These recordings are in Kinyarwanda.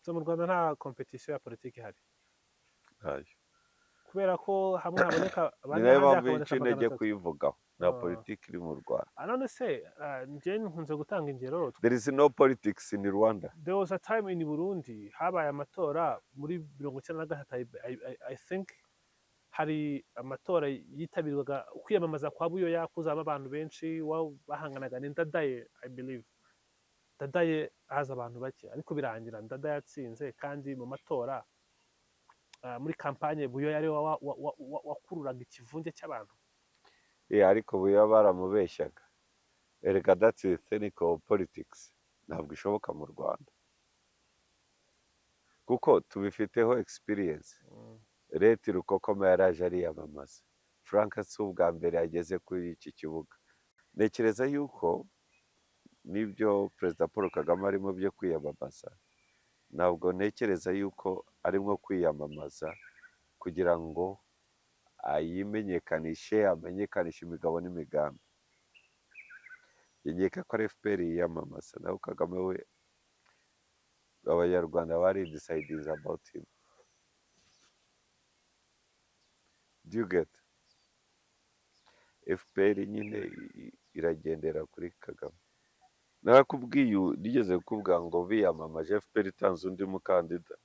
So mu Rwanda nta competition ya politiki ihari? Ntayo. Kubera ko hamwe haboneka Ni bane, nayo ahandi mpamvu hakaboneka yica magana intege atatu. kuyivugaho. Nta politiki iri mu Rwanda. Ah, none se njye nkunze gutanga ingero. There is no politics in Rwanda. There was a time in Burundi habaye amatora muri 93, I think, hari amatora yitabirwaga, kwiyamamaza kwa Buyoya kuzamo abantu benshi, bahanganaga ni Ndadaye, I believe. Ndadaye haza abantu bake, ariko birangira Ndadaye yatsinze. Kandi mu matora, muri kampanye, Buyoya ariwe wakururaga ikivunge cy'abantu. Ariko buya baramubeshyaga erega. That's the technical politics. Ntabwo ishoboka mu Rwanda kuko tubifiteho experience. Late Rukokoma yaraje ariyamamaza. Frank si ubwa mbere yageze kuri iki kibuga. Ntekereza yuko n'ibyo Perezida Paul Kagame arimo byo kwiyamamaza, ntabwo ntekereza yuko arimo kwiyamamaza kugira ngo ayimenyekanishe, amenyekanishe imigabo n'imigambi. Nkeka ko ari FPR yiyamamaza, naho Kagame we, Abanyarwanda bari deciding about him. Do you get? FPR nyine iragendera kuri Kagame. Narakubwiye, nigeze kukubwira ngo biyamamaje, FPR itanze undi mukandida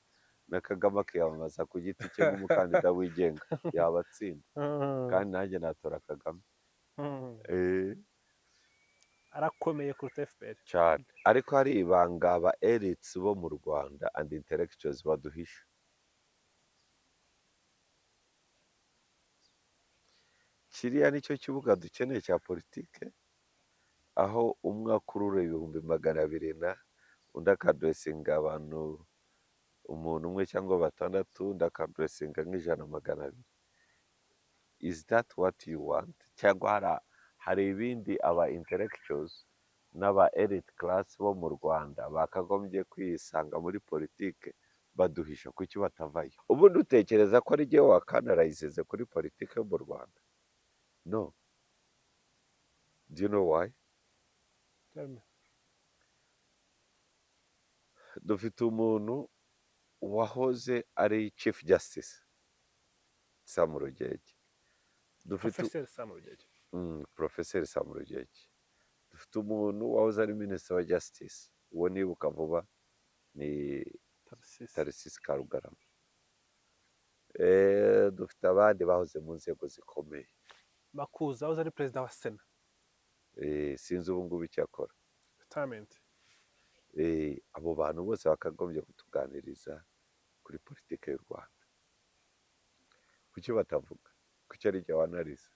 na Kagame akiyamamaza ku giti cye nk'umukandida wigenga, yabatsinda. Kandi nanjye natora Kagame. Arakomeye kuruta FPR. Cyane. Ariko hari ibanga aba elites bo mu Rwanda and intellectuals baduhisha. Kiriya nicyo kibuga dukeneye cya politike, aho umwe akurura 200,000 na undi akaaddressinga abantu umuntu umwe cyangwa batandatu, undi akaaddressinga nk'ijana, 200. Is that what you want? Cyangwa hari ibindi aba intellectuals n'aba elite class bo mu Rwanda bakagombye kwisanga muri politike baduhisha? Kuki batavayo? Ubundi utekereza ko ari jyewe wakanalyzinze kuri politike yo mu Rwanda? No. Do you know why? Tell me. Dufite umuntu wahoze ari Chief Justice, Sam Rugege. Dufite Professor Sam Rugege. Professor Sam Rugege. Dufite umuntu wahoze ari Minisitiri wa Justice, uwo nibuka vuba ni Tarcisse. Tarcisse Karugarama. Dufite abandi bahoze mu nzego zikomeye. Makuza wahoze ari perezida wa Sena. Sinzi ubu ngubu icyo akora. Retirement. Abo bantu bose bakagombye kutuganiriza kuri politiki y'u Rwanda. Kuki batavuga? Kuki ari jye wanalyza?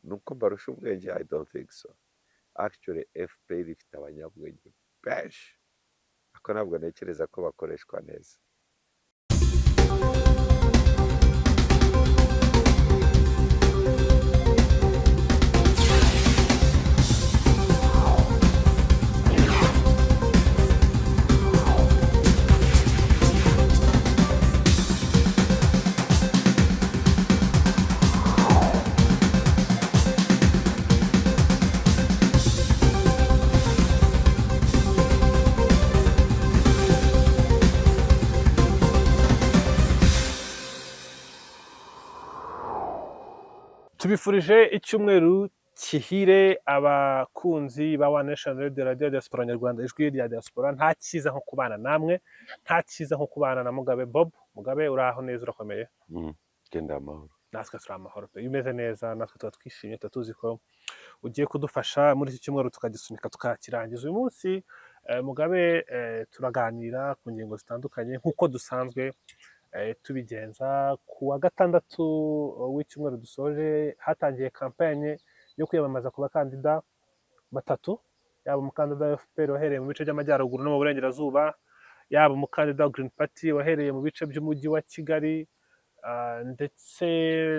Nuko mbarusha ubwenge? I don't think so. Actually, FPR ifite abanyabwenge benshi, ariko ntabwo ntekereza ko bakoreshwa neza. Tubifurije icyumweru kihire, abakunzi ba One Nation Radio, Radio ya Diaspora Nyarwanda, ijwi rya diaspora. Nta cyiza nko kubana namwe, nta cyiza nko kubana na Mugabe Bob. Mugabe, uraho neza, urakomeye? Genda amahoro. Natwe turi amahoro pe. Iyo umeze neza natwe tuba twishimye, tuba tuzi ko ugiye kudufasha muri iki cyumweru tukagisunika tukakirangiza. Uyu munsi, Mugabe, turaganira ku ngingo zitandukanye nk'uko dusanzwe tubigenza. Ku wa gatandatu w'icyumweru dusoje hatangiye kampanye yo kwiyamamaza ku bakandida batatu, yaba umukandida wa FPR wahereye mu bice by'amajyaruguru no mu burengerazuba, yaba umukandida wa Green Party wahereye mu bice by'umujyi wa Kigali ndetse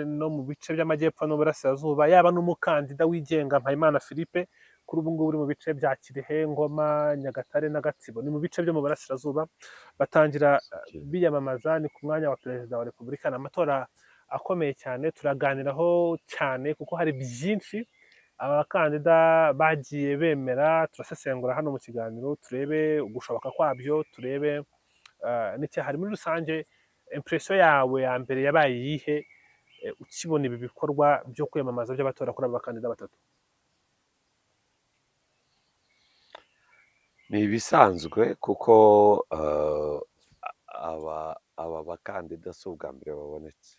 no mu bice by'amajyepfo n'uburasirazuba, yaba n'umukandida wigenga Mpayimana Philippe, kuri ubu ngubu uri mu bice bya Kirehe, Ngoma, Nyagatare na Gatsibo, ni mu bice byo mu burasirazuba. Batangira biyamamaza, ni ku mwanya wa Perezida wa Repubulika. Ni amatora akomeye cyane, turaganiraho cyane kuko hari byinshi Aba bakandida bagiye bemera, turasesengura hano mu kiganiro, turebe ugushoboka kwabyo, turebe n'icyahari muri rusange. Impression yawe ya mbere yabaye iyihe ukibona ibi bikorwa byo kwiyamamaza by'abatora kuri aba bakandida batatu? Ni ibisanzwe kuko aba bakandida si ubwa mbere babonetse.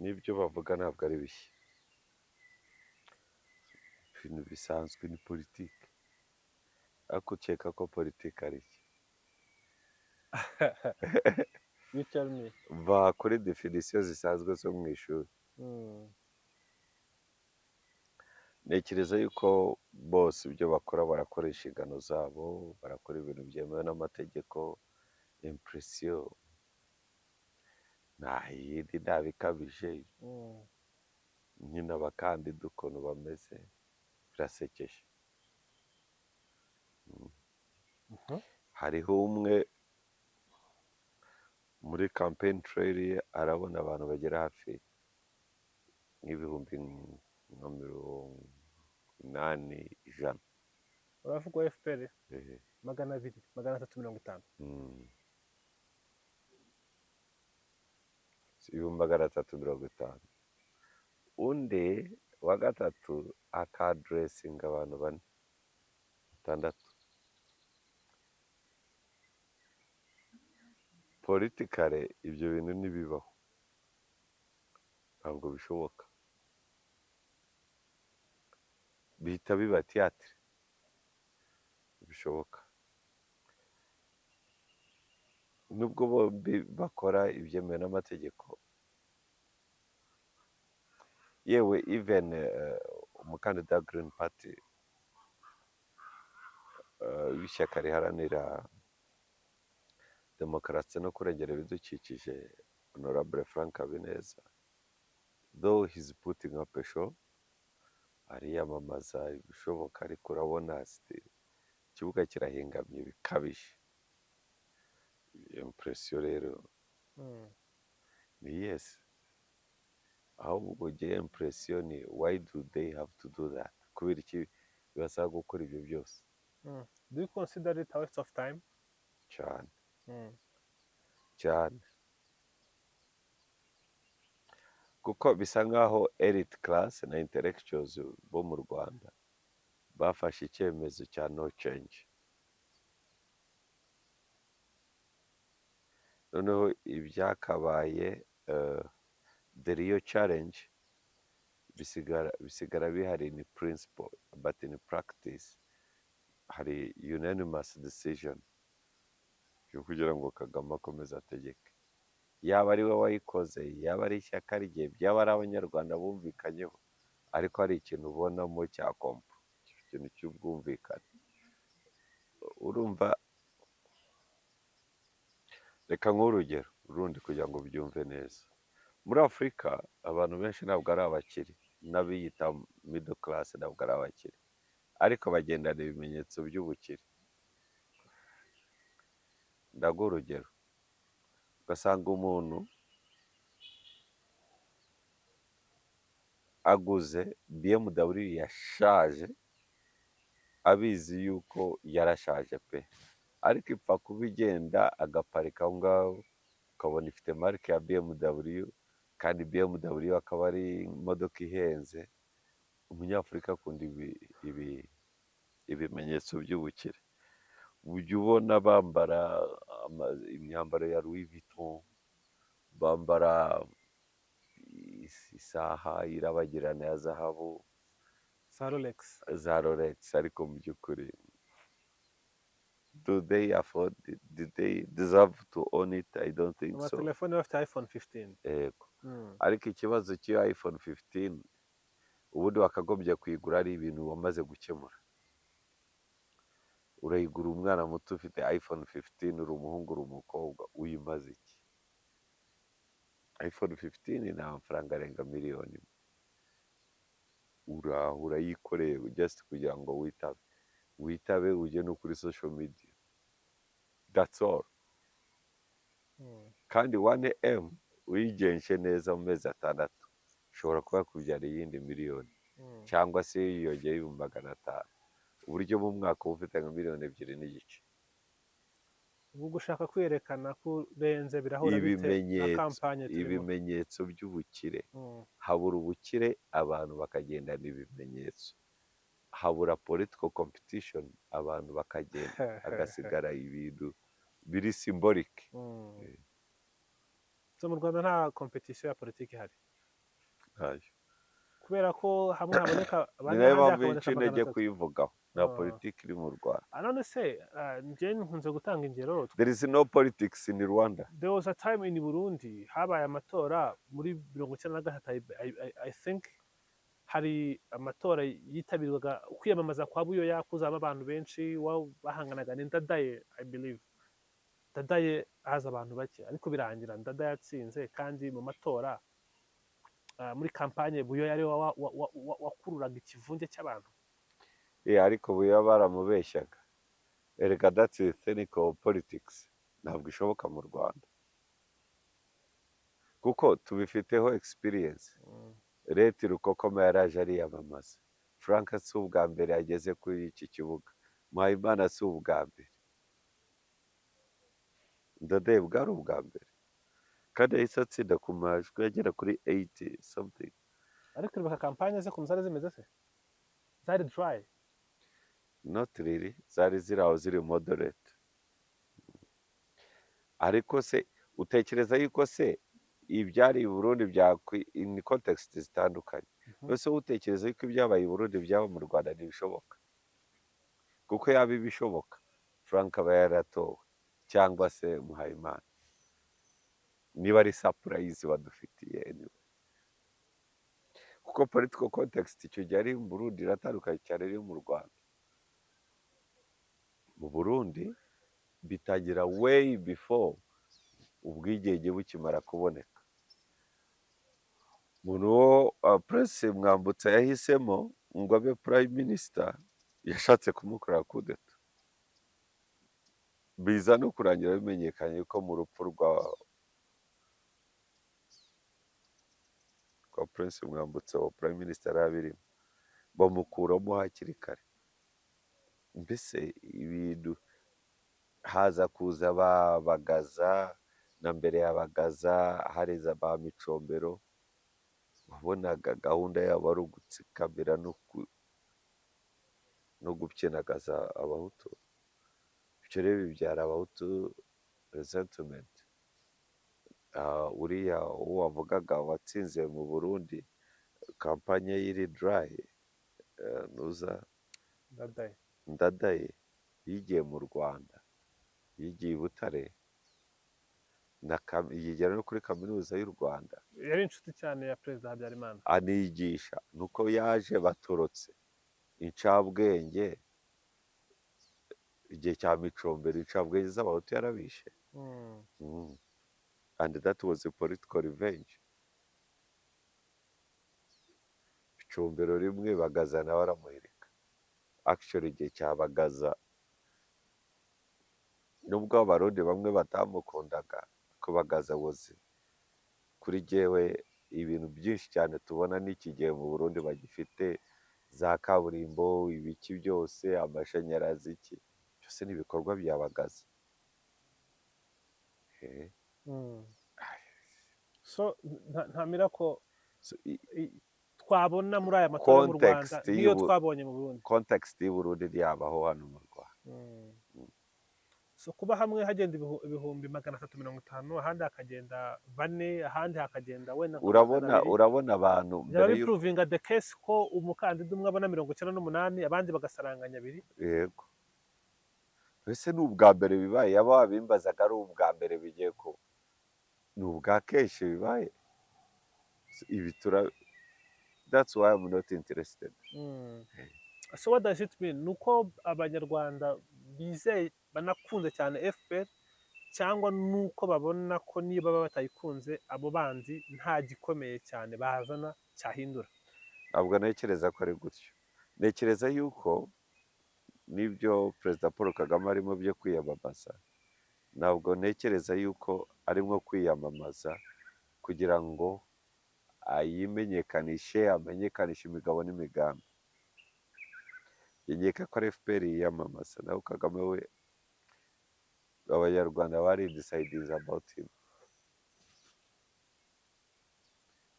N'ibyo bavuga ntabwo ari bishya, ibintu bisanzwe ni politiki. Ariko ukeka ko politiki ari iki? You tell me. Va kuri définition zisanzwe zo mu ishuri. Ntekereza yuko bose ibyo bakora, barakora inshingano zabo, barakora ibintu byemewe n'amategeko. Impression nta yindi, nta bikabije. Nyine abakandida ukuntu bameze birasekeje. Hariho umwe muri campaign trail ye arabona abantu bagera hafi nk'ibihumbi nka 80, 100. Uravuga FPR? Eh. 200, 350. 350,000. Undi wa gatatu aka addressinga abantu bane, batandatu. Politically ibyo bintu ntibibaho, ntabwo bishoboka, bihita biba théâtre. Bishoboka nubwo bombi bakora ibyemewe n'amategeko. Yewe, even umukandida wa Green Party, w'ishyaka riharanira demokarasi no kurengera ibidukikije, Honorable Frank Habineza, though he's putting up a show, ariyamamaza ibishoboka, ariko urabona still ikibuga kirahingamye bikabije. Impression rero ni yes. Ahubwo ngewe impression ni why do they have to do that? Kubera iki bibasaba gukora ibyo byose? Do you consider it a waste of time? Cyane, cyane, kuko bisa nkaho elite class na intellectuals bo mu Rwanda bafashe icyemezo cya no change. Noneho ibyakabaye the real challenge bisigara bihari in principle, but in practice hari unanimous decision yo kugira ngo Kagame akomeze ategeke, yaba ari we wayikoze, yaba ari ishyaka rye, byaba ari Abanyarwanda bumvikanyeho. Ariko hari ikintu ubonamo cya kompo, ikintu cy'ubwumvikane. Urumva, reka nk'urugero rundi kugira ngo ubyumve neza. Muri Afurika abantu benshi ntabwo ari abakire, n'abiyita middle class ntabwo ari abakire, ariko bagendana ibimenyetso by'ubukire. Ndaguha urugero: ugasanga umuntu aguze BMW yashaje, abizi yuko yarashaje pe, ariko ipfa kuba igenda, agaparika aho ngaho, ukabona ifite marque ya BMW, kandi BMW akaba ari imodoka ihenze. Umunyafurika akunda ibimenyetso by'ubukire. Ujya ubona bambara imyambaro ya Louis Vuitton, bambara isaha irabagirana ya zahabu, za Rolex. Za Rolex. Ariko mu by'ukuri, do they afford it? Do they deserve to own it? I don't think so. Amatelefone bafite iPhone 15. Yego. Ariko ikibazo cy'iyo iPhone 15, ubundi wakagombye kuyigura ari ibintu wamaze gukemura. Urayigura umwana muto ufite iPhone 15, uri umuhungu, uri umukobwa, uyimaze iki? iPhone 15 ni amafaranga arenga miliyoni imwe. Uraho urayikoreye just kugira ngo witabe, ujye no kuri social media, that's all. Kandi 1M uyigenje neza, mu mezi 6 ushobora kuba yakubyara iyindi miliyoni. Cyangwa se yiyongeye 500,000, uburyo mu mwaka uba ufite nka miliyoni 2.5. Ubwo gushaka kwerekana ko urenze birahura bite na Ibimenyetso kampanye turimo? Ibimenyetso by'ubukire. Habura ubukire, abantu bakagendana ibimenyetso. Habura political competition, abantu bakagenda, hagasigara ibintu biri symbolic. So mu Rwanda nta competition ya politiki ihari? Ntayo. Kubera ko hamwe haboneka Ni bane, nayo ahandi mpamvu hakaboneka y'inca magana intege atatu. kuyivugaho. Nta politiki iri mu Rwanda. Ah, none se njye nkunze gutanga ingero. There is no politics in Rwanda. There was a time in Burundi habaye amatora muri 93, I think, hari amatora yitabirwaga, kwiyamamaza kwa Buyoya kuzamo abantu benshi, bahanganaga ni Ndadaye, I believe. Ndadaye haza abantu bake, ariko birangira Ndadaye atsinze. Kandi mu matora, muri kampanye, Buyoya ariwe wakururaga ikivunge cy'abantu. Ariko buya baramubeshyaga erega. That's cynical politics, ntabwo ishoboka mu Rwanda kuko tubifiteho experience. Leta Rukokoma yaraje ariyamamaza. Frank si ubwa mbere yageze kuri iki kibuga. Muhayimana si ubwa mbere. Ndadaye bwari ubwa mbere, kandi yahise atsinda ku majwi agera kuri 80 something. Ariko uribuka kampanye ze ukuntu zari zimeze se? Zari dry. Not really, zari ziri aho, ziri moderate. Ariko se utekereza yuko se ibyari i Burundi in context zitandukanye? Ese utekereza yuko ibyabaye i Burundi byaba mu Rwanda? Ntibishoboka, kuko yaba ibishoboka Frank aba yaratowe cyangwa se Muhayimana. Niba ari surprise badufitiye, anyway. Kuko political context icyo gihe ari mu Burundi iratandukanye cyane n'iyo mu Rwanda. Mu Burundi bitangira way before ubwigenge bukimara kuboneka. Umuntu wo Prince Mwambutsa yahisemo ngo abe prime minister, yashatse kumukorera kudeta, biza no kurangira bimenyekanye ko mu rupfu rwa Prince Mwambutsa wa prime minister yari abirimo, bamukuramo hakiri kare. Mbese ibintu haza kuza ba Bagaza, na mbere ya Bagaza hari za ba Micombero, wabonaga gahunda yabo ari ugutsikamira no gupyinagaza Abahutu. Ibyo rero bibyara Abahutu resentiment. Uriya uwo wavugaga watsinze mu Burundi, kampanye ye iri dry, nuza Ndadaye. Ndadaye yigiye mu Rwanda, yigiye i Butare, yigira no kuri Kaminuza y'u Rwanda. Yari inshuti cyane ya Perezida Habyarimana. Anigisha. Nuko yaje batorotse incabwenge igihe cya Micombero, incabwenge z'Abahutu yarabishe. And that was a political revenge. Micombero rimwe, Bagaza nawe aramuhirika. Actually, igihe cya Bagaza, nubwo Abarundi bamwe batamukundaga, ko Bagaza was kuri jyewe ibintu byinshi cyane tubona n'iki gihe mu Burundi bagifite za kaburimbo, ibiki byose, amashanyarazi, iki byose ni ibikorwa bya Bagaza. So ntamira ko So, twabona muri aya matora yo mu Rwanda context nk'iyo twabonye mu Burundi. Context y'u Burundi ntiyabaho hano mu Rwanda. So kuba hamwe hagenda 350,000, ahandi hakagenda bane, ahandi hakagenda wenda nka Urabona 200, urabona abantu byaba mbere y'uko biprovinga the case ko umukandida umwe abona 98, abandi bagasaranganya abiri. Yego, ese ni ubwa mbere bibaye? Yaba wabimbazaga ari ubwa mbere bigiye kuba, ni ubwa kenshi bibaye. So, ibi tura that's why I'm not interested. So what does it mean? Ni uko Abanyarwanda bizeye banakunze cyane FPR, cyangwa nuko babona ko niba baba batayikunze, abo bandi nta gikomeye cyane bazana cyahindura? Ntabwo ntekereza ko ari gutyo. Ntekereza yuko n'ibyo Perezida Paul Kagame arimo byo kwiyamamaza, ntabwo ntekereza yuko arimo kwiyamamaza kugira ngo Ayimenyekanishe, amenyekanishe imigabo n'imigambi. Nkeka ko ari FPR yiyamamaza, naho Kagame we Abanyarwanda bari deciding about him.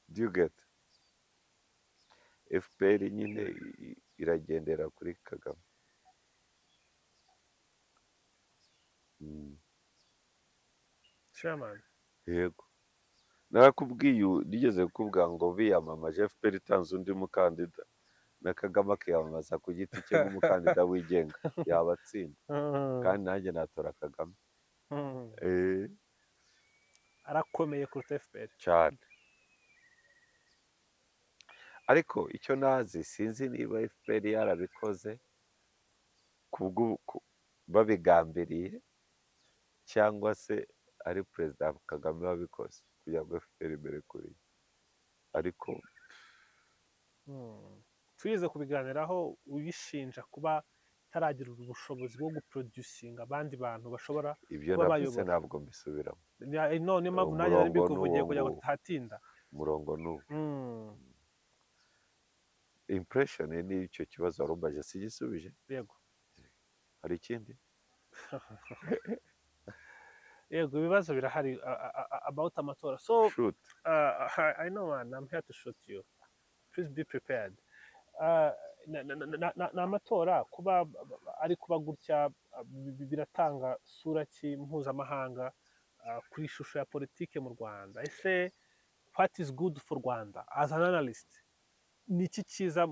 Do you get? FPR nyine iragendera kuri Kagame. Chairman. Yego, narakubwiye, nigeze kukubwira ngo biyamamaje, FPR itanze undi mukandida na Kagame akiyamamaza ku giti cye nk'umukandida wigenga, yabatsinda, kandi nanjye natora Kagame. Arakomeye kuruta FPR. Cyane. Ariko icyo nazi, sinzi niba FPR yarabikoze babigambiriye cyangwa se ari Perezida Kagame wabikoze kugira ngo FPR imere kuriya, ariko Twigeze kubiganiraho, uyishinja kuba itaragira ubushobozi bwo guproducinga abandi bantu bashobora Ibyo kuba navuze bayobora. ntabwo mbisubiramo. No, niyo mpamvu nanjye nari Umurongo ni mbikuvugiye uwo kugira ngo nguwo. tutahatinda. Umurongo ni uwo. Impression ni icyo kibazo warumbaje, sigisubije? Yego. Hari ikindi? Yego, ibibazo birahari about amatora, so Shoot. I know, man, I'm here to shoot you. Please be prepared. Ni amatora kuba ari kuba gutya, biratanga sura ki mpuzamahanga kuri ishusho ya politike mu Rwanda? Ese what is good for Rwanda? As an analyst, ni iki cyiza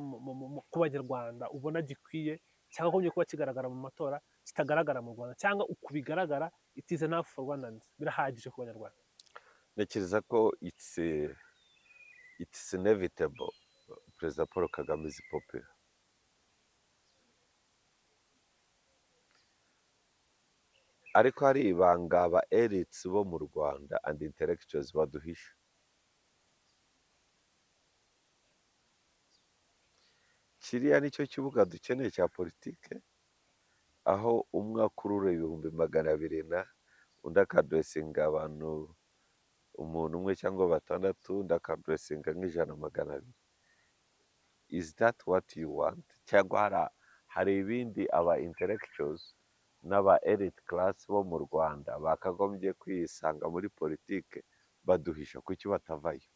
ku Banyarwanda ubona gikwiye cyangwa kuba kigaragara mu matora kitagaragara mu Rwanda, cyangwa uku bigaragara it is enough for Rwandans, birahagije ku Banyarwanda? Ntekereza ko it's inevitable. Perezida Paul Kagame is popular. Ariko hari ibanga aba elites bo mu Rwanda and intellectuals baduhisha. Kiriya nicyo kibuga dukeneye cya politike, aho umwe akurura 200,000 na undi akaaddressinga abantu, umuntu umwe cyangwa batandatu, undi akaaddressinga nk'ijana, 200. Is that what you want? Cyangwa hari ibindi aba intellectuals n'aba elite class bo mu Rwanda bakagombye kwisanga muri politike baduhisha? Kuki batavayo?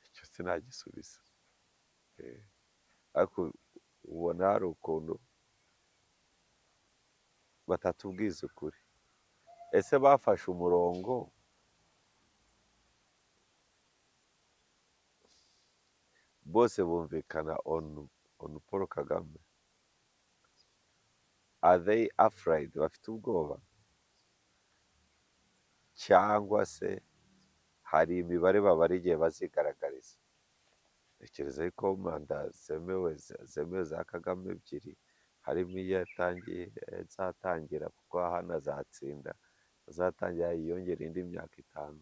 Icyo sinagisubiza. Ariko ubona hari ukuntu batatubwiza ukuri. Ese bafashe umurongo bose bumvikana on Paul Kagame? Are they afraid? Bafite ubwoba, cyangwa se hari imibare babara igihe bazigaragariza? Ntekereza ko manda zemewe za Kagame ebyiri, harimo iyo yatangiye, izatangira, kuko hano azatsinda, azatangira yiyongera indi myaka 5.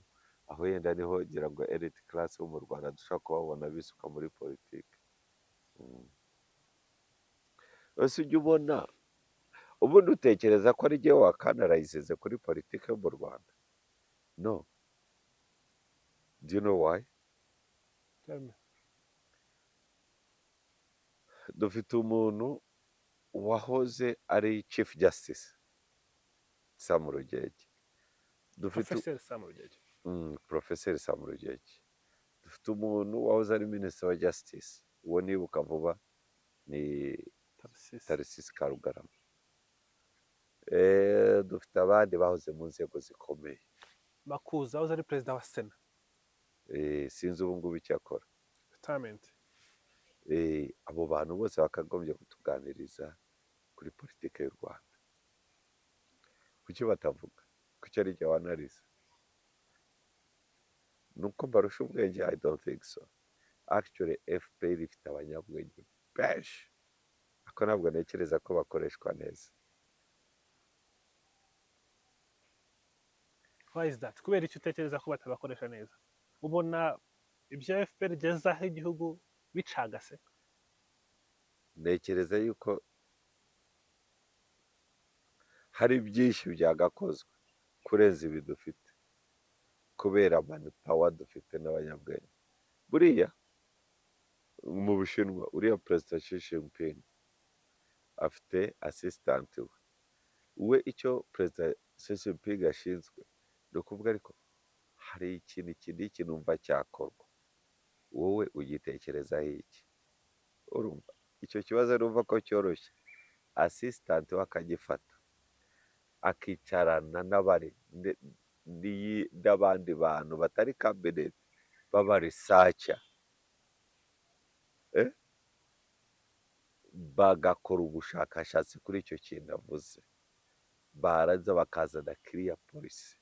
Aho yenda niho ngira ngo elite class bo mu Rwanda dushobora kubabona bisuka muri politiki. Ese ujya ubona, ubundi utekereza ko ari jyewe wakanalyzinze kuri politiki yo mu Rwanda? No. Do you know why? Tell me. Dufite umuntu wahoze ari Chief Justice, Sam Rugege. Dufite Professor Sam Rugege. Professor Sam Rugege. Dufite umuntu wahoze ari Minisitiri wa Justice, uwo nibuka vuba ni Tharcisse. Tharcisse Karugarama. Dufite abandi bahoze mu nzego zikomeye. Makuza wahoze ari perezida wa Sena. Sinzi ubu ngubu icyo akora. Retirement. Abo bantu bose bakagombye kutuganiriza kuri politiki y'u Rwanda. Kuki batavuga? Kuki ari jye wanalyza? Nuko mbarusha ubwenge? I don't think so. Actually, FPR ifite abanyabwenge benshi, ariko ntabwo ntekereza ko bakoreshwa neza. Why is that? Kubera icyo utekereza ko batabakoresha neza? Ubona ibyo FPR igezaho igihugu bicagase? Ntekereza yuko hari byinshi byagakozwe kurenza ibi dufite. Kubera manpower dufite n'abanyabwenge. Buriya mu Bushinwa, uriya Perezida Xi Jinping afite assistant we. We icyo Perezida Xi Jinping ashinzwe ni ukuvuga: "Ariko hari ikintu iki n'iki numva cyakorwa, wowe ugitekerezaho iki?" Urumva icyo kibazo, numva ko cyoroshye, assistant we akagifata, akicarana n'abari n'abandi bantu batari cabinet b'aba researcher, bagakora ubushakashatsi kuri icyo kintu avuze, barangiza bakazana kiriya policy,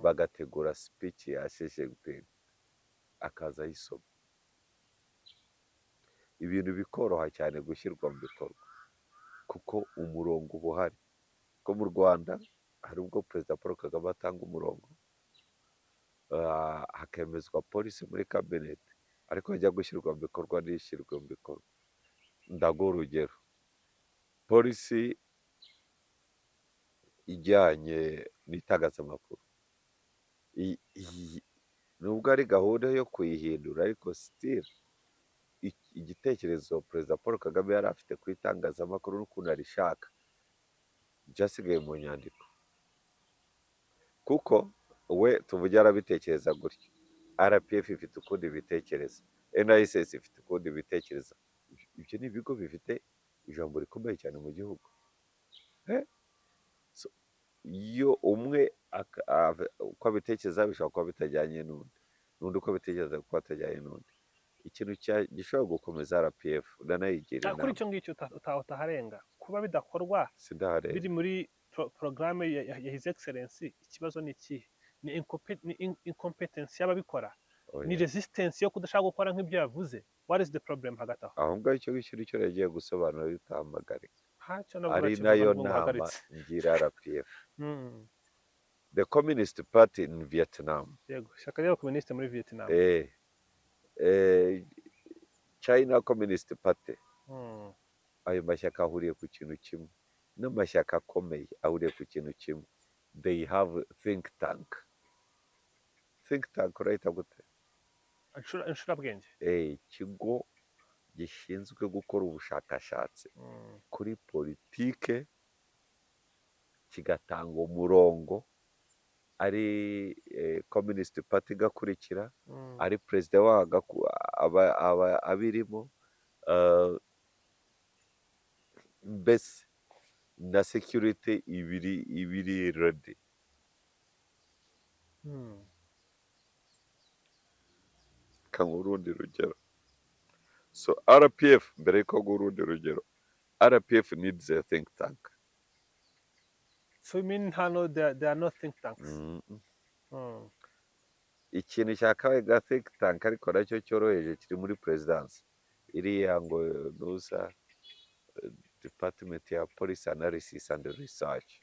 bagategura speech ya Xi Jinping, akaza ayisoma, ibintu bikoroha cyane gushyirwa mu bikorwa, kuko umurongo uba uhari. Ko mu Rwanda hari ubwo Perezida Paul Kagame atanga umurongo, hakemezwa policy muri cabinet, ariko hajya gushyirwa mu bikorwa ntishyirwe mu bikorwa. Ndaguha urugero: policy ijyanye n'itangazamakuru, nubwo ari gahunda yo kuyihindura, ariko still igitekerezo Perezida Paul Kagame yari afite ku itangazamakuru n'ukuntu arishaka byasigaye mu nyandiko, kuko we tuvuge arabitekereza gutyo, RPF ifite ukundi bitekereza, NISS ifite ukundi bitekereza. Ibyo ni ibigo bifite ijambo rikomeye cyane mu gihugu. So, iyo umwe uko abitekereza bishobora kuba bitajyanye n'undi, n'undi uko abitekereza kuba atajyanye n'undi. Ikintu gishobora gukomeza RPF, ndanayigira Kuri inama. icyo ngicyo utaharenga kuba bidakorwa. Sindaharenga. Biri muri porogaramu ya His Excellency, ikibazo ni ikihe? Ni incompetence y'ababikora? Oya. Ni resistance yo kudashaka gukora nk'ibyo yavuze? What is the problem hagati aho? Aho ngaho icyo ngicyo nicyo yagiye gusobanura utahamagare. Ntacyo nabwo Ari urakivuga nayo ngo nama nguhagaritse. ngira RPF. The Communist Party in Vietnam, Yego, ishyaka ry'abakomunisite muri Vietnam. China Communist Party, ayo mashyaka ahuriye ku kintu kimwe, n'amashyaka akomeye ahuriye ku kintu kimwe: they have think tank. Think tank urahita gute? Inshurabwenge. Ikigo gishinzwe gukora ubushakashatsi kuri politike, kigatanga umurongo, ari Communist Party igakurikira, ari perezida waho aba abirimo, mbese na security ibiri ibiri ready. Kanguha urundi rugero. So RPF, mbere yuko nguha urundi rugero, RPF needs a think tank. So you mean hano there are no think tanks? Ikintu cyakabaye ga think tank, ariko nacyo cyoroheje, kiri muri perezidansi, iriya ngo nusa department ya policy analysis and research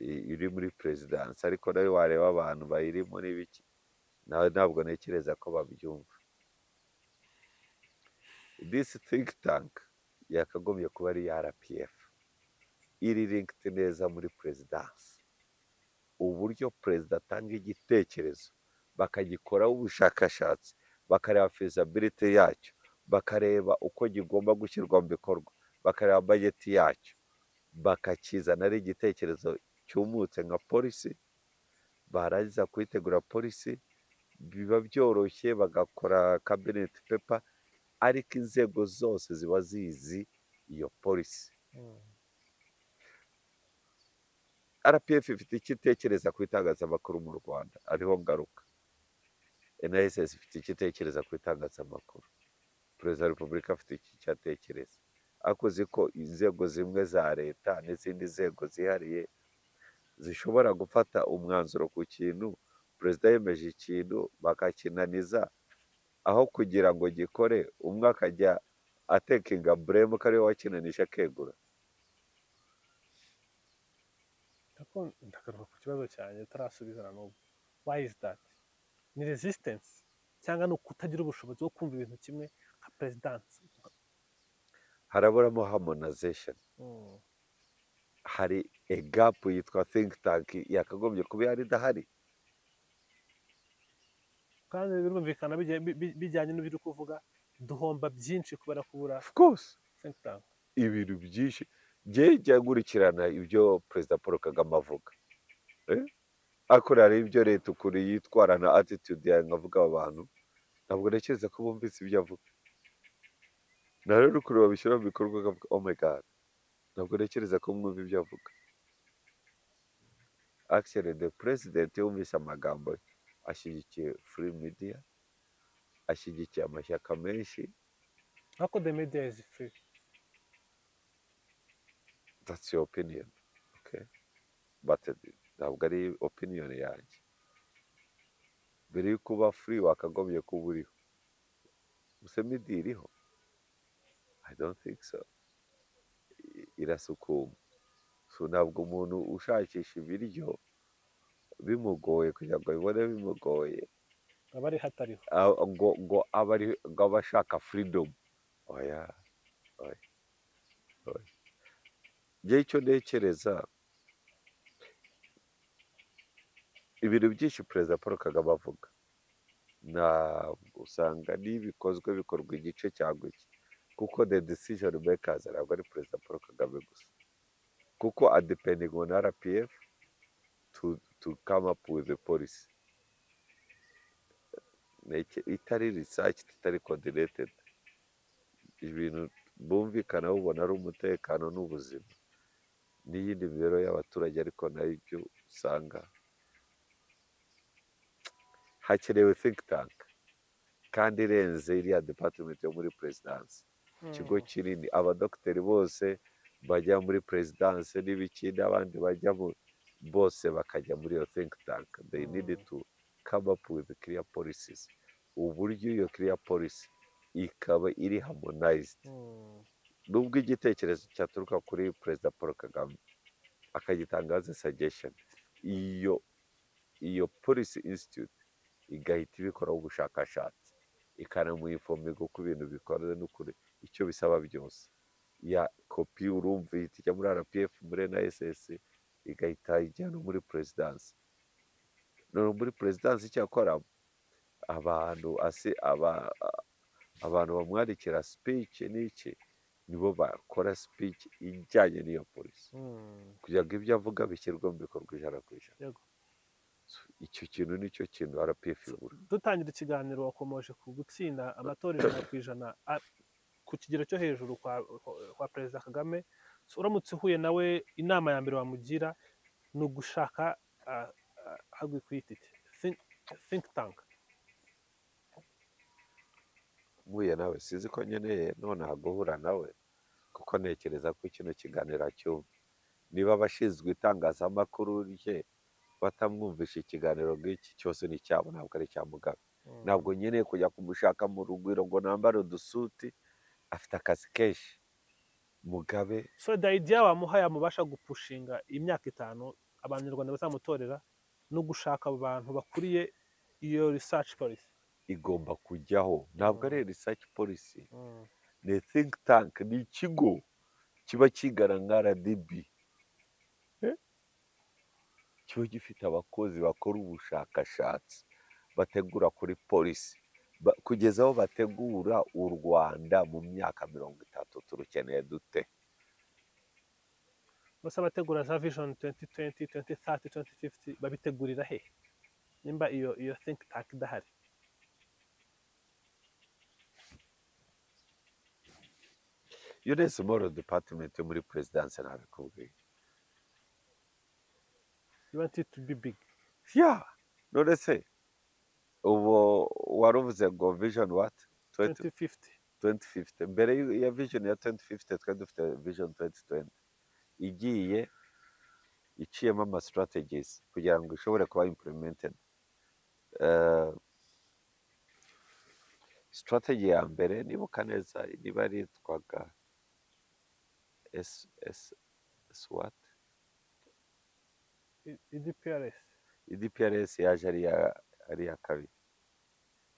iri muri perezidansi, ariko nayo wareba abantu bayirimo n'ibiki, nawe ntabwo ntekereza ko babyumva. This think tank yakagombye kuba ari RPF, iri linked neza muri perezidansi, uburyo perezida atanga igitekerezo bakagikoraho ubushakashatsi, bakareba feasibility yacyo, bakareba uko kigomba gushyirwa mu bikorwa, bakareba budget yacyo, bakakizana ari igitekerezo cyumutse nka policy. Barangiza kuyitegura policy, biba byoroshye, bagakora cabinet paper, ariko inzego zose ziba zizi iyo policy. RPF ifite icyo itekereza ku itangazamakuru mu Rwanda, ariho ngaruka. NISS ifite icyo itekereza ku itangazamakuru, Perezida wa Repubulika afite icyo atekereza, ariko uzi ko inzego zimwe za leta n'izindi nzego zihariye zishobora gufata umwanzuro ku kintu, perezida yemeje ikintu, bakakinaniza, aho kugira ngo gikore, umwe akajya atakinga blame ko ariwe wakinanisha, akegura. Ariko ndagaruka ku kibazo cyanjye utarasubiza na n'ubu: why is that? Ni resistance cyangwa ni ukutagira ubushobozi bwo kumva ibintu kimwe nka perezidansi? Haraburamo harmonization. Hari a gap yitwa think tank yakagombye kuba yari idahari. Kandi birumvikana, bijyanye n'ibyo uri kuvuga, duhomba byinshi kubera kubura Of course. think tank. Ibintu byinshi, njye njya nkurikirana ibyo Perezida Paul Kagame avuga, eh? Ariko hari ibyo leta ukuntu yitwara na attitude yawe, nkavuga aba bantu ntabwo ntekereza ko bumvise ibyo avuga, na rero ukuntu babishyira mu bikorwa nkavuga: "Oh my God, ntabwo ntekereza ko mwumva ibyo avuga." Actually, the president yumvise amagambo ye, ashyigikiye free media, ashyigikiye amashyaka menshi. Ariko the media is free. That's your opinion, okay, but ntabwo ari opinion yanjye. Mbere yo kuba free wakagombye kuba uriho. Gusa media iriho? I don't think so. Irasukuma. So ntabwo umuntu ushakisha ibiryo bimugoye kugira ngo abibone bimugoye, aba ari hatariho. Ngo abe ari ngo abe ashaka freedom. Oya, oya, oya. Njye icyo ntekereza, ibintu byinshi Perezida Paul Kagame avuga, ntabwo usanga n'ibikozwe bikorwa igice cyangwa iki, kuko the decision makers ntabwo ari Perezida Paul Kagame gusa, kuko adepending on RPF to come up with a policy itari research, itari coordinated. Ibintu bumvikana bubona ari umutekano n'ubuzima n'iyindi mibereho y'abaturage, ariko nayo ibyo usanga hakenewe think tank kandi irenze iriya department yo muri perezidansi, ikigo kinini, abadogiteri bose bajya muri perezidansi n'ibiki n'abandi bajya mu bose bakajya muri iyo think tank. They need to come up with clear policies, uburyo iyo clear policy ikaba iri harmonized, nubwo igitekerezo cyaturuka kuri Perezida Paul Kagame akagitanga as a suggestion, iyo policy institute igahita ibikoraho ubushakashatsi, ikanamuinforminga uko ibintu bikora n'ukuri icyo bisaba byose. Ya kopi urumva ihita ijya muri RPF, muri NSS, igahita ijya no muri perezidansi. None muri perezidansi icyakora abantu ase aba abantu bamwandikira speech n'iki, nibo bakora speech ijyanye n'iyo policy kugira ngo ibyo avuga bishyirwe mu bikorwa 100%. Icyo kintu nicyo kintu RPF ibura. Dutangira ikiganiro wakomoje ku gutsinda amatora 100% ku kigero cyo hejuru kwa Perezida Kagame. So, uramutse uhuye nawe, inama ya mbere wamugira ni ugushaka how do we kwita it, think tank? Mpuye nawe, sinzi ko nkeneye nonaha guhura nawe, kuko ntekereza ko kino kiganiro acyumva. Niba abashinzwe itangazamakuru rye batamwumvisha, ikiganiro nk'iki cyose ni icyabo, ntabwo ari icya Mugabe. Ntabwo nkeneye kujya kumushaka mu Rugwiro ngo nambare udusuti, afite akazi kenshi Mugabe. So the idea wamuha yamubasha gupushinga imyaka 5 Abanyarwanda bazamutorera no gushaka abo bantu bakuriye iyo research policy. Igomba kujyaho, ntabwo ari research policy, ni think tank, ni ikigo kiba kigana nka RDB, eh? Kiba gifite abakozi bakora ubushakashatsi, bategura kuri policy, kugeza aho bategura u Rwanda mu myaka 30 turukeneye dute. Bose abategura za vision 2020, 2030, 2050 babitegurira he nimba iyo think tank idahari? Iyo ni small department yo muri perezidansi, ntabikubwiye. You want it to be big. Yeah, none se ubu waruvuze ngo vision what? 20 2050. 2050. Mbere ya vision ya 2050 twari dufite vision 2020 igiye iciyemo ama strategies kugira ngo ishobore kuba implemented. Strategy ya mbere nibuka neza niba yitwaga S S S what? EDPRS. EDPRS yaje ari iya kabiri,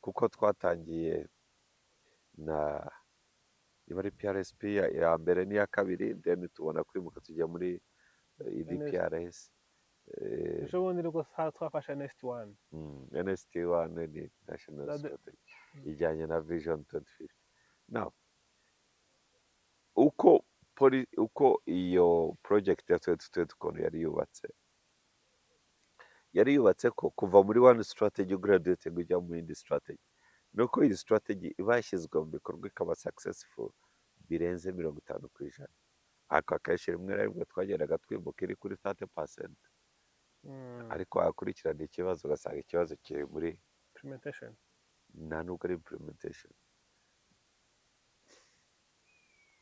kuko twatangiye na niba ari PRSP ya mbere n'iya kabiri, then tubona kwimuka tujya muri EDPRS. Ejo bundi nibwo twafashe NST 1. NST 1 ni national strategy ijyanye na vision 2050. Now, uko iyo project ya 2020 ukuntu yari yubatse ko kuva muri one strategy graduate ujya mu yindi strategy, nuko iyi strategy iba yashyizwe mu bikorwa ikaba successful birenze 50%. Ariko akenshi rimwe na rimwe twagendaga twimuka iri kuri 30%, ariko wakurikirana ikibazo ugasanga ikibazo kiri muri implementation. Nta nubwo ari implementation.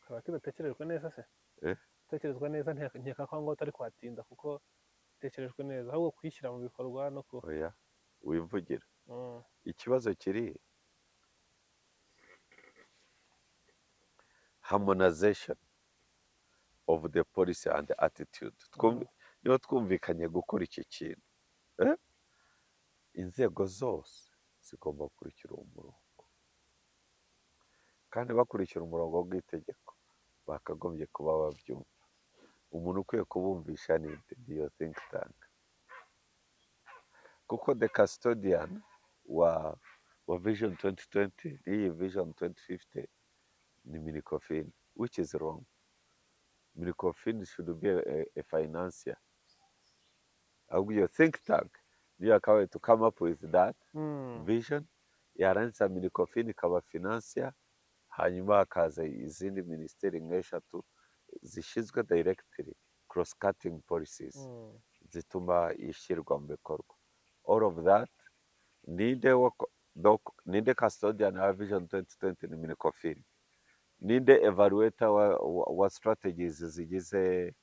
Kaba kidatekerejwe neza se? Eh? Gutekerezwa neza, nkeka ko aho ngaho utari kuhatinda kuko itekerejwe neza, ahubwo kuyishyira mu bikorwa no ku Oya, wivugira. Ikibazo kiri harmonization of the policy and attitude. Niba twumvikanye gukora iki kintu, eh? Inzego zose zigomba gukurikira uwo murongo, kandi bakurikira umurongo w'itegeko bakagombye kuba babyumva. Umuntu ukwiye kubumvisha ni nde? Ni iyo think tank, kuko the custodian wa vision 2020 n'iyi vision 2050 ni MINECOFIN, which is wrong. MINECOFIN should be a financier. Ahubwo iyo think tank niyo yakabaye to come up with that vision, yarangiza MINECOFIN ikaba financier, hanyuma hakaza izindi minisiteri nk'eshatu zishinzwe directly cross cutting policies zituma ishyirwa mu bikorwa. All of that, ninde custodian wa vision 2020? Ni MINECOFIN. Ninde evaluator wa strategies zigize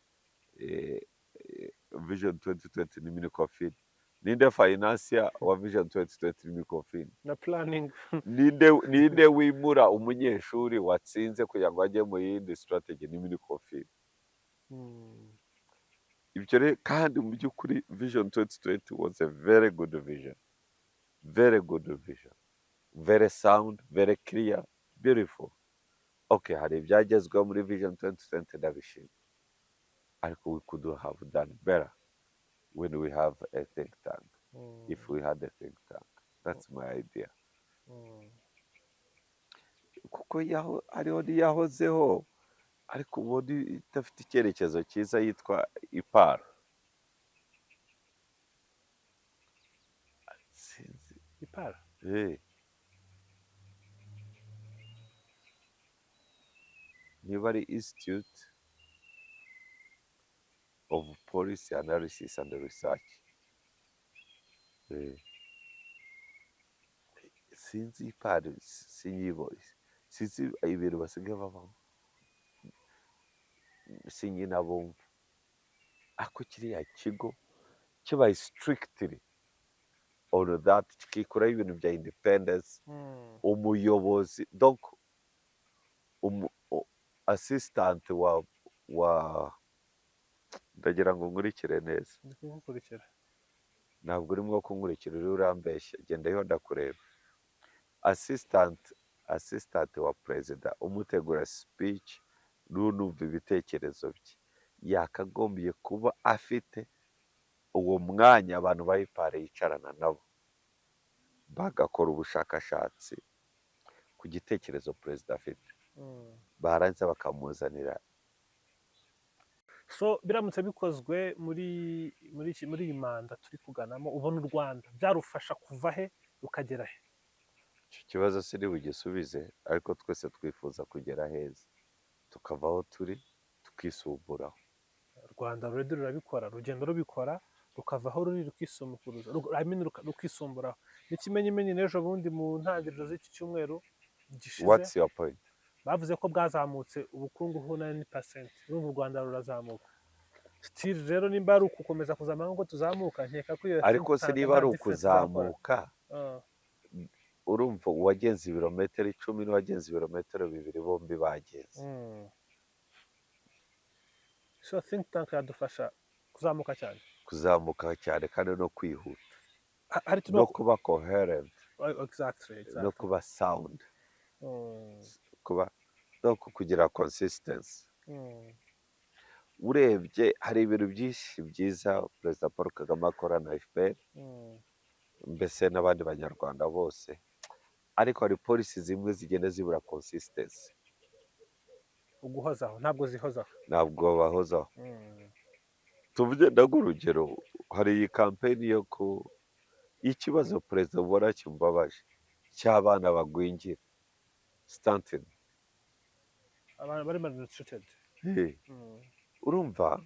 vision 2020? Ni MINECOFIN. Ninde financier wa vision 2020? Ni MINECOFIN. Na planning. Ninde wimura umunyeshuri watsinze kugira ngo ajye mu yindi strategy? Ni MINECOFIN. Ibyo rero, kandi mu by'ukuri vision 2020 was a very good vision, very good vision, very sound, very clear, beautiful. Okay, hari ibyagezweho muri vision 2020, ndabishima, ariko we could have done better when we have a think tank, if we had a think tank. That's my idea. Kuko yaho hariho n'iyahozeho ariko ubundi idafite icyerekezo cyiza, yitwa IPAR, sinzi. IPAR? Eh. Niba ari Institute of Policy Analysis and Research. Eh. Sinzi, IPAR sinyibo, sinzi ibintu basigaye babamo, sinkinabumva. Ariko kiriya kigo kibaye strictly on that, kikuraho ibintu bya independence, umuyobozi, donc assistant wa ndagira ngo nkurikire neza. Ndi kugukurikira. Ntabwo urimo kunkurikira, uriho urambeshya, genda yo ndakureba. Assistant wa perezida umutegura speech n'unumva ibitekerezo bye yakagombye kuba afite uwo mwanya, abantu ba IPAR yicarana nabo bagakora ubushakashatsi ku gitekerezo perezida afite, barangiza bakamuzanira. So biramutse bikozwe muri iyi manda turi kuganamo, ubona u Rwanda byarufasha kuva he rukagera he? Icyo kibazo siri bugisubize, ariko twese twifuza kugera heza, tukava aho turi tukisumburaho. U Rwanda ruredi rurabikora, rugenda rubikora, rukava aho ruri rukisumbukuruza, I mean rukisumburaho. N'ikimenyimenyi n'ejo bundi mu ntangiriro z'iki cyumweru gishize, What's your point? bavuze ko bwazamutse ubukungu ho 9%. Urumva u Rwanda rurazamuka still. Rero nimba ari ukukomeza kuzamuka nk'uko tuzamuka, nkeka ko iyo Ariko think se tank niba nta ari difference izakora. ukuzamuka, urumva uwagenze ibirometero 10 n'uwagenze ibirometero 2 bombi bagenze. So think tank yadufasha kuzamuka cyane. Kuzamuka cyane kandi no kwihuta, Hari no kuba coherent, no kuba sound, kuba no kugira consistency. Urebye hari ibintu byinshi byiza Perezida Paul Kagame akora na FPR, mbese n'abandi banyarwanda bose, ariko hari policy zimwe zigenda zibura consistency. Uguhozaho, ntabwo zihozaho. Ntabwo bahozaho. Tuvuge, ndaguha urugero, hari iyi campaign yo ku ikibazo perezida ubona kimubabaje cy'abana bagwingira, stunting. Abantu bari malnutrited. Urumva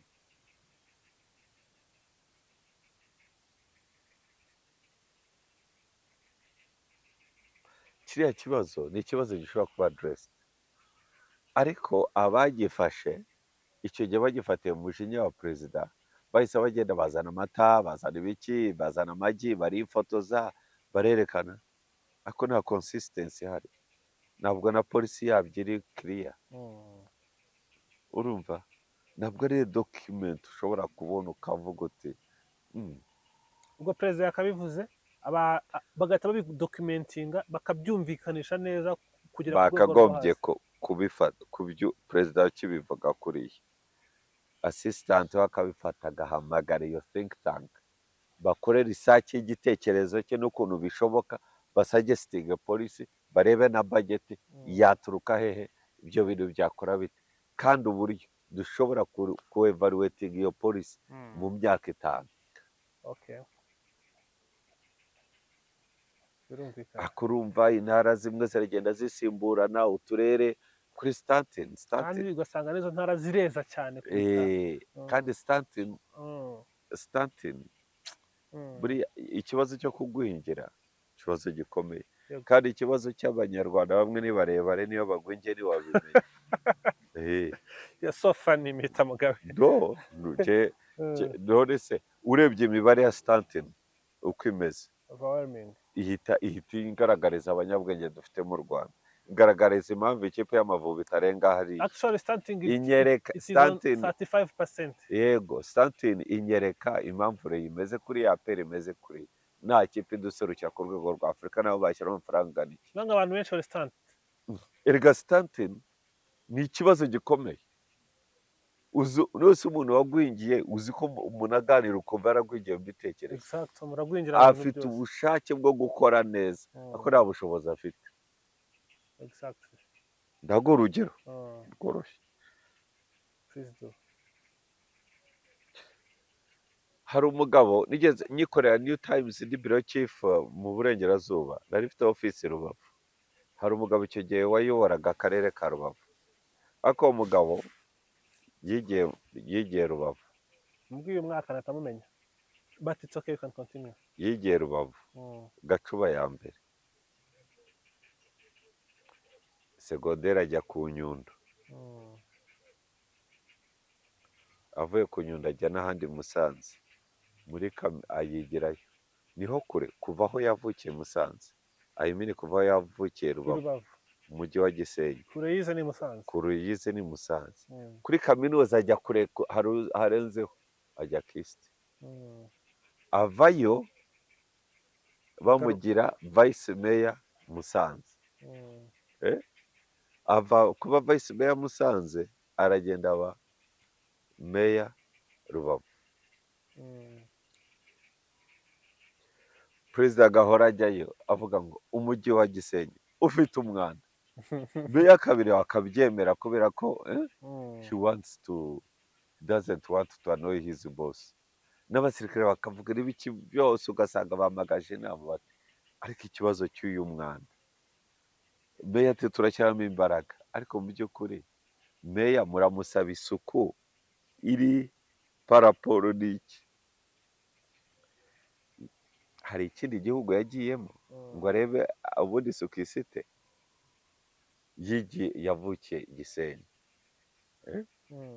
kiriya kibazo ni ikibazo gishobora kuba addressed, ariko abagifashe icyo gihe bagifatiye mu mujinya wa perezida, bahise bagenda bazana amata, bazana ibiki, bazana amagi, barifotoza, barerekana, ariko nta consistency ihari, ntabwo na policy yabyo iri clear. Urumva ntabwo ari document ushobora kubona ukavuga uti Ubwo perezida yakabivuze, bagahita babidocumentinga, bakabyumvikanisha neza kugera ku rwego rwo Bakagombye hasi. Kubifata kubyo perezida akibivuga kuriya, assistant we akabifata, agahamagara iyo think tank, bakore research y'igitekerezo cye n'ukuntu bishoboka, basuggestinge policy, barebe na budget yaturuka hehe, ibyo bintu byakora bite, kandi uburyo dushobora ku evaluating iyo policy mu myaka 5. Okay, birumvikana. Akurumva intara zimwe ziragenda zisimburana uturere kuri stunting. Kandi Stunting ugasanga n'izo ntara zireza cyane kuruta kandi stunting, stunting, buriya ikibazo cyo kugwingira, ikibazo gikomeye. Kandi ikibazo cy'abanyarwanda bamwe ni barebare, niyo bagwingiye ntiwabimenya. Yeah, so funny, Mr. Mugabe. No, none se urebye imibare ya stunting uko imeze, Overwhelming. ihita igaragariza abanyabwenge dufite mu Rwanda, igaragariza impamvu ikipe y'Amavubi itarenga hariya. Actually, stunting Inyereka it is on stunting 35%. Yego, stunting inyereka impamvu Rayon imeze kuri ya APR imeze kuri nta kipe iduserukira ku rwego rwa Afurika, nabo bashyiramo amafaranga angana iki. Nanga abantu benshi bari stunt. Erega stunting ni ikibazo gikomeye. Uzi nose umuntu wagwingiye, uzi ko umuntu aganira ukumva yaragwingiye mu bitekerezo. Exact, muragwingira mu bintu Afite byose. ubushake bwo gukora neza, ariko nta bushobozi afite. Ndaguha urugero rworoshye. Please do. Hari umugabo nigeze nyikorera New Times, ndi bureau chief mu Burengerazuba, nari mfite office i Rubavu. Hari umugabo icyo gihe wayoboraga akarere ka Rubavu, ariko uwo mugabo yigiye Rubavu. Mbwiye uyu mwaka natamumenya, but it's okay, you can continue. Yigiye Rubavu, Gacuba ya mbere, segonderi ajya ku Nyundo. Avuye ku Nyundo ajya n'ahandi i Musanze muri ayigirayo, niho kure kuva aho yavukiye Musanze, I mean kuva aho yavukiye I Rubavu, Rubavu. mu mujyi wa Gisenyi. Kure yize ni Musanze. Kure yize ni Musanze. Kuri kaminuza ajya kure harenzeho, ajya KIST. Avayo bamugira vice mayor Musanze. Ava kuba vice mayor Musanze, aragenda aba mayor Rubavu. Perezida agahora ajyayo avuga ngo umujyi wa Gisenyi ufite umwanda, meya kabiri wakabyemera kubera ko he wants to doesn't want to annoy his boss, n'abasirikare bakavuga n'ibiki byose, ugasanga bamagaje inama bati ariko ikibazo cy'uyu mwanda, meya ati turashyiramo imbaraga, ariko mu by'ukuri meya muramusaba isuku iri par rapport n'iki? Hari ikindi gihugu yagiyemo ngo arebe ubundi isuku ifite? Yigiye, yavukiye i Gisenyi,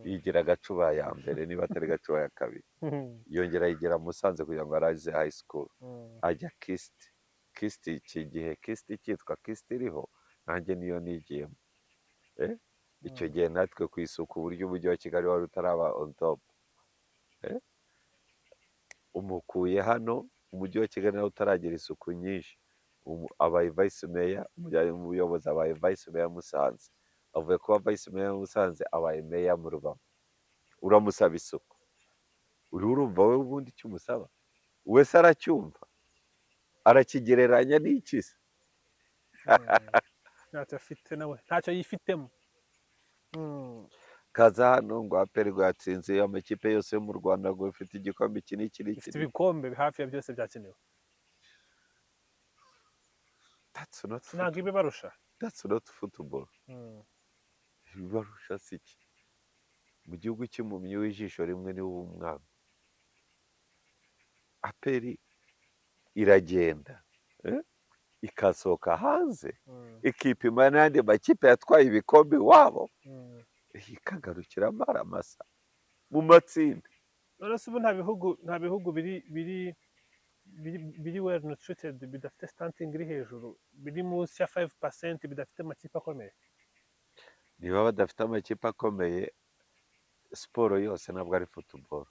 yigira Gacuba ya mbere, niba atari Gacuba ya kabiri, yongera yigira Musanze kugira ngo arangize high school, ajya KIST. KIST iki gihe KIST cyitwa KIST iriho, nanjye niyo nigiyemo. Icyo gihe natwe ku isuku, uburyo umujyi wa Kigali wari utaraba on top. Umukuye hano umujyi wa Kigali nawe utaragira isuku nyinshi, abaye vice mayor, umujyanye mu buyobozi, abaye vice mayor Musanze, avuye kuba vice mayor Musanze abaye mayor mu Rubavu. Uramusaba isuku, uriho urumva wowe ubundi icyo umusaba? Wese aracyumva, arakigereranya n'iki se? Ntacyo afite nawe, ntacyo yifitemo. Kaza hano ngo APR ngo yatsinze amakipe yose yo mu Rwanda, ngo ifite igikombe iki n'iki n'iki. Ifite ibikombe hafi ya byose byakiniwe. That's not Ntabwo ibibarusha. That's not football. Ibibarusha si iki? Mu gihugu cy'impumyi w'ijisho rimwe niwe uba umwami. APR iragenda, ikasohoka hanze, ikipima n'andi makipe yatwaye ibikombe iwabo, ikagarukira amaramasa mu matsinda. None se ubu nta bihugu biri well nutrited, bidafite stunting iri hejuru, biri munsi ya 5%, bidafite amakipe akomeye? Niba badafite amakipe akomeye, siporo yose ntabwo ari football.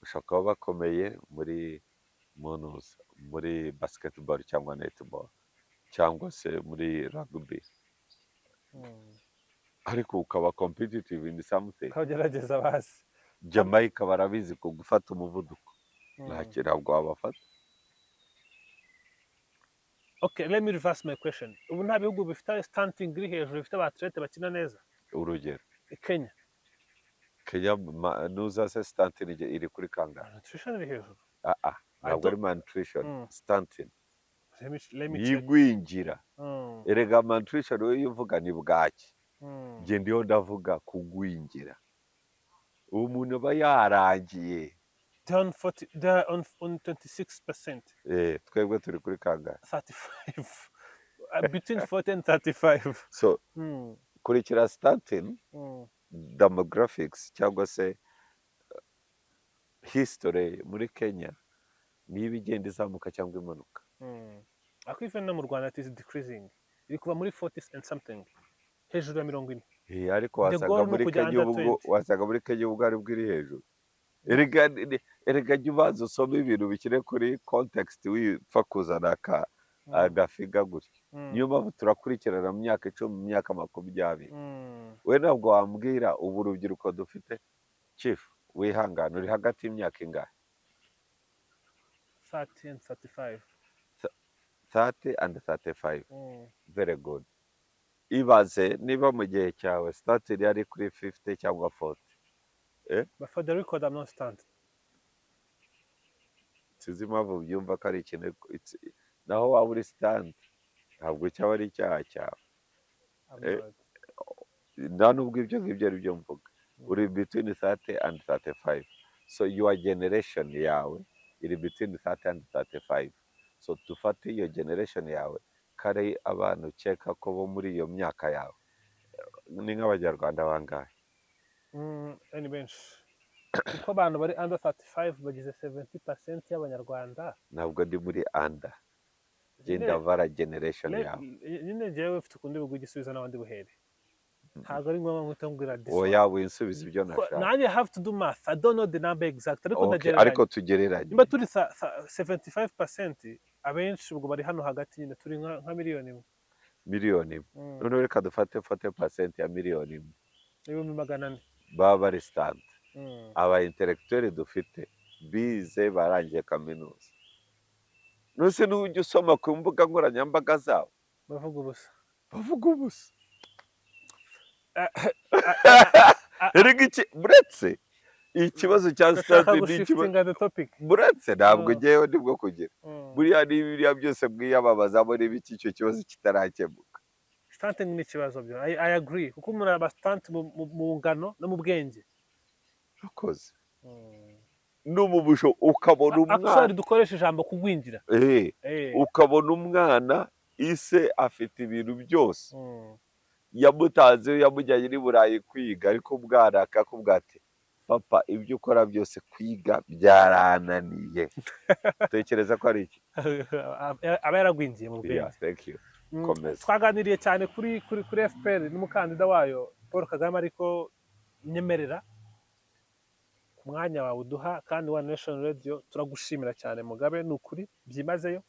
Bashobora kuba bakomeye muri munuza, muri basketball cyangwa netball cyangwa se muri rugby, ariko ukaba competitive in something. Ukagerageza basi. Jamaica barabizi ku gufata umuvuduko. Nta kintu, ntabwo wabafata. Okay, let me reverse my question. Ubu nta bihugu bifite stunting iri hejuru, bifite abathlete bakina neza? Urugero? Kenya. Kenya nuza se stunting iri kuri kangahe? Nutrition iri hejuru. Ah ah, ntabwo ari malnutrition. Stunting. Let me check. Yigwingira. Erega malnutrition wowe iyo uvuga ni bwaki. Njye ndiho ndavuga kugwingira, uwo muntu aba yarangiye. They're on 40, they're on 26%. Twebwe turi kuri kangahe? 35. Between 40 and 35. So kurikira stunting demographics cyangwa se history muri Kenya, niba igenda izamuka cyangwa imanuka. Ariko even no mu Rwanda it is decreasing. Iri kuva muri 40 and something, hejuru ya 40. Ariko The wasanga goal ni muri ukujya Kenya under ubwo 20. wasanga muri Kenya ubwo aribwo iri hejuru. Erega jya ubanza usome ibintu bikire kuri context, wipfa kuzana aka agafiga gutya. Niyo mpamvu turakurikirana mu myaka 10, mu myaka 20. We ntabwo wambwira ubu urubyiruko dufite. Chief, wihangane, uri hagati y'imyaka ingahe? 30 and 35. 30 and 35. Very good. Ibaze niba mu gihe cyawe stunting yari kuri 50 cyangwa 40. But for the record, I'm not stunt. Sinzi impamvu byumva ko ari ikintu naho waba uri stunt ntabwo cyaba ari icyaha cyawe. I'm not. Nta nubwo ibyo ngibyo ari byo mvuga. Uri between 30 and 35, so your generation yawe iri between 30 and 35. So dufate iyo generation yawe kare, abantu ukeka ko bo muri iyo myaka yawe ni nk'Abanyarwanda bangahe? Ni benshi, kuko abantu bari under 35 bagize 70% y'Abanyarwanda. Ntabwo ndi muri under, genda vara generation yawe. Nyine njyewe ufite ukundi buguha igisubizo n'abandi buhere, ntabwo ari ngombwa ngo uhite umbwira this one. Oya, winsubiza ibyo Ko nashaka. Nanjye have to do math, I don't know the number exact, ariko Okay, ndagereranya. Ariko tugereranye. Nimba turi 75%, abenshi ubwo bari hano hagati nyine, turi nka 1 miliyoni. 1 miliyoni. Noneho reka dufate 40% ya 1 miliyoni, 400,000. Baba bari stunt. Aba intellectuel dufite bize, barangije kaminuza, nuse n'ujya usoma ku mbuga nkoranyambaga zabo? Bavuga ubusa. Bavuga ubusa. Ah, Erega iki, buretse ikibazo cya Ndashaka stunt ni ikibazo gushiftinga the topic. Buretse, ntabwo ngewe ndibwo kugira buriya n'ibiriya byose mwiyamamazamo n'ibiki, icyo kibazo kitarakemuka. Stunting ni ikibazo byo, I agree, kuko umuntu aba stunt mu ngano no mu bwenge. Urakoze. No mu busho ukabona umwana Actually dukoresha ijambo kugwingira. Ukabona umwana ise afite ibintu byose, yamutanze, yamujyanye n'i Burayi kwiga, ariko umwana akakubwira ati: "Papa, ibyo ukora byose kwiga byarananiye." Tekereza ko ari iki? Aba yaragwingiye mu bwenge. Yeah, thank you. Komeza. Twaganiriye cyane kuri FPR n'umukandida wayo Paul Kagame, ariko nyemerera ku mwanya wawe uduha kandi wa Nation Radio, turagushimira cyane Mugabe, ni ukuri byimazeyo.